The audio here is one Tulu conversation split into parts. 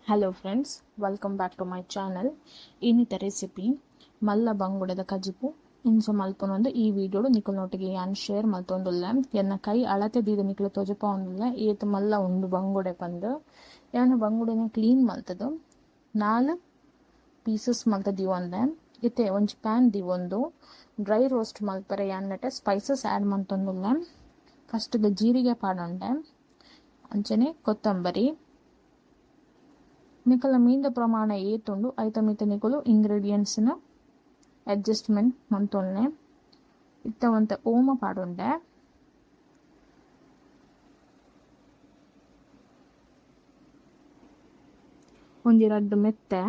Hello friends, welcome back to my channel. ಇನಿತ recipe ಮಲ್ಲ ಬಂಗುಡೆದ ಕಜಿಪು ಇಂಚ ಮಲ್ಪೊನೊಂದು ಈ ವಿಡಿಯೋಡು ನಿಕುಲ್ನೊಟ್ಟಿಗೆ ಯಾನ್ ಶೇರ್ ಮಲ್ತೊಂದುಲ್ಲೆ. ಎನ್ನ ಕೈ ಅಳತೆ ದೀದ್ ನಿಕುಲು ತೋಜಪಾವೊಂದುಲ್ಲೆ ಏತ್ ಮಲ್ಲ ಉಂಡು ಬಂಗುಡೆ ಪಂದ್. ಯಾನ್ ಬಂಗುಡೆನ್ ಕ್ಲೀನ್ ಮಲ್ತುದು 4 ಪೀಸಸ್ ಮಲ್ತ ದೀವೊಂದೆ. ಇತ್ತೆ ಒಂಜಿ ಪ್ಯಾನ್ ದೀವೊಂದು ಡ್ರೈ ರೋಸ್ಟ್ ಮಲ್ಪರೆ ಯಾನ್ ನೆಟೆ ಸ್ಪೈಸಸ್ ಆ್ಯಡ್ ಮಲ್ತೊಂದುಲ್ಲೆ. ಫಸ್ಟ್ ಗ್ ಜೀರಿಗೆ ಪಾಡೊಂಡೆ, ಅಂಚನೆ ಕೊತ್ತಂಬರಿ. ನಿಕಲ್ನ ಮೀನ್ದ ಪ್ರಮಾಣ ಏತುಂಡು ಐತ ಮಿತ್ತ್ ನಿಕುಲು ಇಂಗ್ರೀಡಿಯೆಂಟ್ಸ್ ನ್ ಅಡ್ಜಸ್ಟ್ಮೆಂಟ್ ಮಂತೊನ್ಲೆ. ಇತ್ತೆ ಒಂತೆ ಓಮ ಪಾಡೊಂಡೆ. ಒಂಜಿ ರಡ್ಡ್ ಮೆತ್ತೆ.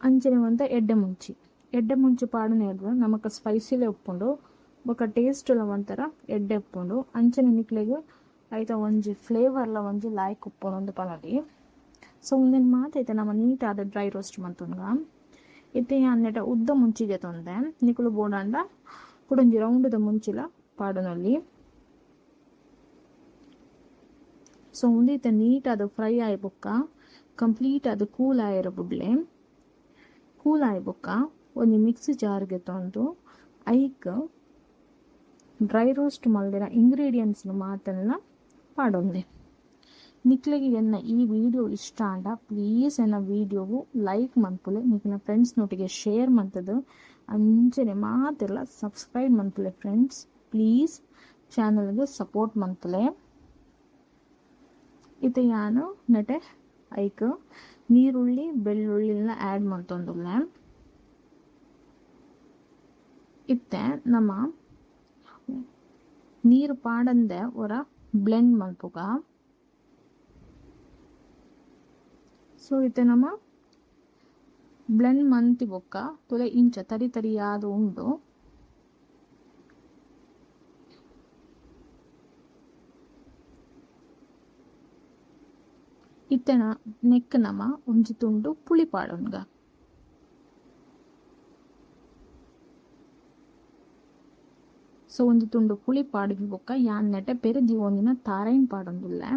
ಅಂಚನೆ ಒಂತೆ ಎಡ್ಡೆ ಮುಂಚಿ. ಎಡ್ಡೆ ಮುಂಚಿ ಪಾಡುನೆರ್ದ್ ನಮಕ್ ಸ್ಪೈಸಿಲ ಉಪ್ಪುಂಡು ಬೊಕ ಟೇಸ್ಟ್ ಲ ಒಂತರ ಎಡ್ಡೆ ಉಪ್ಪುಂಡು. ಅಂಚನೆ ನಿಕ್ಲೆಗ್ ಐತ ಒಂಜಿ ಫ್ಲೇವರ್ ಲ ಒಂಜಿ ಲಾಯ್ಕ್ ಉಪ್ಪುಂಡು ಅಂದ್ ಪನೊಲಿ. ಸೊ ಉಂದೆನ್ ಮಾತ ಇತ್ತೆ ನಮ ನೀಟ್ ಆದ್ ಡ್ರೈ ರೋಸ್ಟ್ ಮಲ್ತೊನ್ಗ. ಇತ್ತೆ ಯಾನ್ ನೆಟ ಉದ್ದ ಮುಂಚಿ ದೆತೊಂದೆ. ನಿಕುಲು ಬೋಡಾಂಡ ಕುಡೊಂಜಿ ರೌಂಡ್ ದ ಮುಂಚಿಲ ಪಾಡೊನೊಲಿ. ಸೊ ಉಂದು ಇತ್ತೆ ನೀಟ್ ಆದ್ ಫ್ರೈ ಆಯಿ ಬೊಕ್ಕ ಕಂಪ್ಲೀಟ್ ಆದ್ ಕೂಲ್ ಆಯೆರೆ ಬುಡ್ಲೆ. ಕೂಲ್ ಆಯಿ ಬೊಕ್ಕ ಒಂಜಿ ಮಿಕ್ಸಿ ಜಾರ್ ಗೆತೊಂದು ಐಕ್ ಡ್ರೈ ರೋಸ್ಟ್ ಮಲ್ದಿನ ಇಂಗ್ರೀಡಿಯೆಂಟ್ಸ್ ನ್ ಮಾತೆನ್ಲ ಪಾಡೊನ್ಲೆ. ನಿಕ್ಲೆಗ್ ಎನ್ನ ಈ ವಿಡಿಯೋ ಇಷ್ಟ ಆಂಡ ಪ್ಲೀಸ್ ಎನ್ನ ವಿಡಿಯೋಗು ಲೈಕ್ ಮನ್ಪುಲೆ, ನಿಕ್ಲೆನ ಫ್ರೆಂಡ್ಸ್ ನೊಟ್ಟಿಗೆ ಶೇರ್ ಮಲ್ತುದು ಅಂಚನೆ ಮಾತೆರ್ಲ ಸಬ್ಸ್ಕ್ರೈಬ್ ಮನ್ಪುಲೆ ಫ್ರೆಂಡ್ಸ್. ಪ್ಲೀಸ್ ಚಾನೆಲ್ ಗ್ ಸಪೋರ್ಟ್ ಮನ್ಪುಲೆ. ಇತ್ತೆ ಯಾನ್ ನೆಟೆ ಐಕ್ ನೀರುಳ್ಳಿ ಬೆಳ್ಳುಳ್ಳಿಲ ಆಡ್ ಮಲ್ತೊಂದುಲ್ಲೆ. ಇತ್ತೆ ನಮ ನೀರ್ ಪಾಡಂದೆ ಒರ ಬ್ಲೆಂಡ್ ಮನ್ಪುಗ. ಸೊ ಇತ್ತೆ ನಮ ಬ್ಲೆಂಡ್ ಮಂತಿ ಬೊಕ್ಕ ತೂಲೆ ಇಂಚ ತರಿ ತರಿ ಆದ್ ಉಂಡು. ಇತ್ತೆ ನೆಕ್ಕ್ ನಮ ಒಂಜಿ ತುಂಡು ಪುಳಿ ಪಾಡೊನ್ಗ. ಸೊ ಒಂಜಿ ತುಂಡು ಪುಳಿ ಪಾಡ್ದ್ ಬೊಕ್ಕ ಯಾನ್ ನೆಟೆ ಪೆರ್ ದೀವೊಂದಿನ ತಾರೈನ್ ಪಾಡೊಂದುಲ್ಲೆ.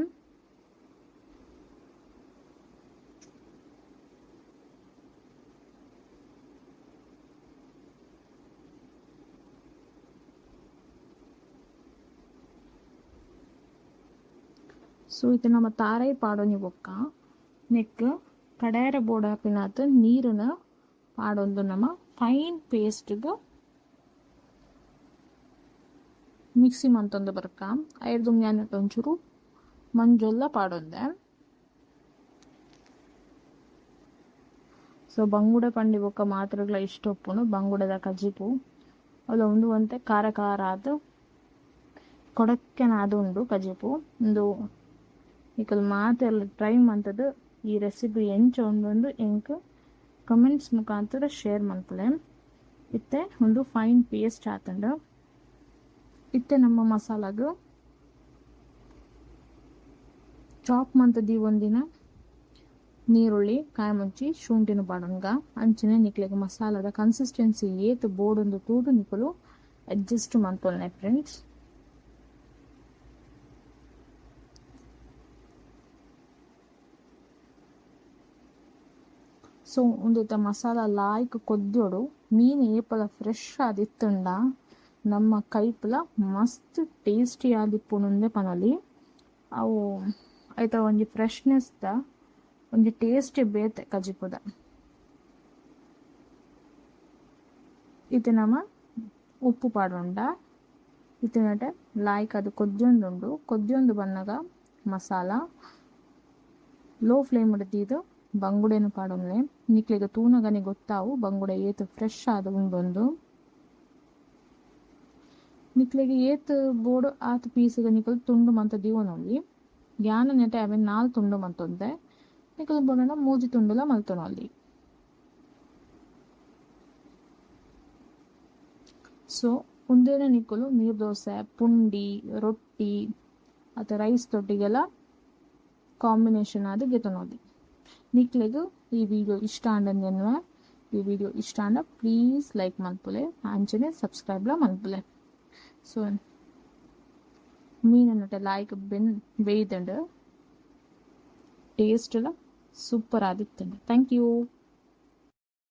ಸೊ ಇತ್ತೆ ನಮ ತಾರೈ ಪಾಡೊನಿ ಬೊಕ್ಕ ನೆಕ್ಕ್ ಕಡಾಯೆರೆ ಬೋಡಾಪಿನಾತ್ ನೀರುನು ಪಾಡೊಂದು ನಮ ಫೈನ್ ಪೇಸ್ಟ್ ಗ್ ಮಿಕ್ಸಿ ಮಂತೊಂದು ಬರ್ಕ. ಐರ್ದ್ ಯಾನ್ ನೆಟ್ಟ್ ಒಂಚೂರು ಮಂಜೊಲ್ಲ ಪಾಡೊಂದೆ. ಸೊ ಬಂಗುಡೆ ಪಂಡಿ ಬೊಕ್ಕ ಮಾತೆರ್ಗ್ಲ ಇಷ್ಟ ಉಪ್ಪುಂಡು ಬಂಗುಡೆದ ಕಜಿಪು. ಅವುಲ ಉಂದು ಒಂತೆ ಖಾರ ಖಾರ ಆದ್ ಕೊಡಕ್ಕೆನ ಆದ್ ಉಂಡು ಕಜಿಪು. ಉಂದು ನಿಕುಲು ಮಾತೆರ್ಲ ಟ್ರೈ ಮಂತುದು ಈ ರೆಸಿಪಿ ಎಂಚ ಉಂಡು ಎಂಕ್ ಕಮೆಂಟ್ಸ್ ಮುಖಾಂತರ ಶೇರ್ ಮನ್ಪುಲೆ. ಇತ್ತೆ ಉಂದು ಫೈನ್ ಪೇಸ್ಟ್ ಆತುಂಡು. ಇತ್ತೆ ನಮ್ಮ ಮಸಾಲಾಗ್ ಚಾಪ್ ಮಂತ್ ದೀವೊಂದಿನ ನೀರುಳ್ಳಿ, ಕಾಯಿ ಮುಂಚಿ, ಶುಂಠಿನ ಪಾಡೊನ್ಗ. ಅಂಚನೆ ನಿಕ್ಲೆಗ್ ಮಸಾಲದ ಕನ್ಸಿಸ್ಟೆನ್ಸಿ ಏತ್ ಬೋಡುಂದು ತೂದು ನಿಕುಲು ಅಡ್ಜಸ್ಟ್ ಮನ್ಪೊನ್ಲೆ ಫ್ರೆಂಡ್ಸ್. ಸೊ ಉಂದೆತ ಮಸಾಲ ಲಾಯ್ಕ್ ಕೊದ್ಯೊಡು. ಮೀನ್ ಏಪಲ ಫ್ರೆಶ್ ಆದಿತ್ತುಂಡ ನಮ್ಮ ಕೈಪುಲ ಮಸ್ತ್ ಟೇಸ್ಟಿ ಆದಿಪ್ಪುಂಡುಂದೆ ಪನೊಲಿ. ಅವು ಐತ ಒಂಜಿ ಫ್ರೆಶ್ನೆಸ್ ದ ಒಂಜಿ ಟೇಸ್ಟ್ ಬೇತೆ ಕಜಿಪುದ. ಇತ್ತೆ ನಮ ಉಪ್ಪು ಪಾಡೊಂಡ. ಇತ್ತೆ ನೆಟೆ ಲಾಯ್ಕ್ ಆದ್ ಕೊದ್ಯೊಂದುಂಡು. ಕೊದ್ಯೊಂದು ಬನ್ನಗ ಮಸಾಲ ಲೋ ಫ್ಲೇಮ್ ಡ್ ದೀದ್ ಬಂಗುಡೆನ್ ಪಾಡೊನ್ಲೆ. ನಿಕ್ಲೆಗ್ ತೂನಗನೆ ಗೊತ್ತಾವು ಬಂಗುಡೆ ಏತ್ ಫ್ರೆಶ್ ಆದ್ ಉಂಡುಂದು. ನಿಕ್ಲೆಗ್ ಏತ್ ಬೋಡು ಆತ್ ಪೀಸ್ ಗ್ ನಿಕುಲು ತುಂಡು ಮಂತ್ ದೀವೊನೊಲಿ. ಯಾನ್ ನೆಟೆ ಅವೆನ್ 4 ತುಂಡು ಮಂತೊಂದೆ. ನಿಕುಲು ಬೋಡಾಂಡ 3 ತುಂಡುಲ ಮಲ್ತೊನೊಲಿ. ಸೊ ಉಂದೆನ್ ನಿಕುಲು ನೀರ್ ದೋಸೆ, ಪುಂಡಿ, ರೊಟ್ಟಿ ಅತ್ ರೈಸ್ ದೊಟ್ಟಿಗೆಲ ಕಾಂಬಿನೇಷನ್ ಆದ್ ಗೆತೊನೊಲಿ. ನಿಕ್ಲೆಗ್ ಈ ವಿಡಿಯೋ ಇಷ್ಟ ಆಂಡ ಎನ್ನುವೆ. ಈ ವಿಡಿಯೋ ಇಷ್ಟ ಆಂಡ ಪ್ಲೀಸ್ ಲೈಕ್ ಮನ್ಪುಲೆ ಅಂಚನೆ ಸಬ್ಸ್ಕ್ರೈಬ್ ಲ ಮನ್ಪುಲೆ. ಸೊ ಮೀನ್ ಲಾಯ್ಕ್ ಬೆನ್ ಬೇಯ್ದ್ಂಡ್. ಟೇಸ್ಟ್ ಲ ಸೂಪರ್ ಆದಿತ್ತುಂಡು. Thank you.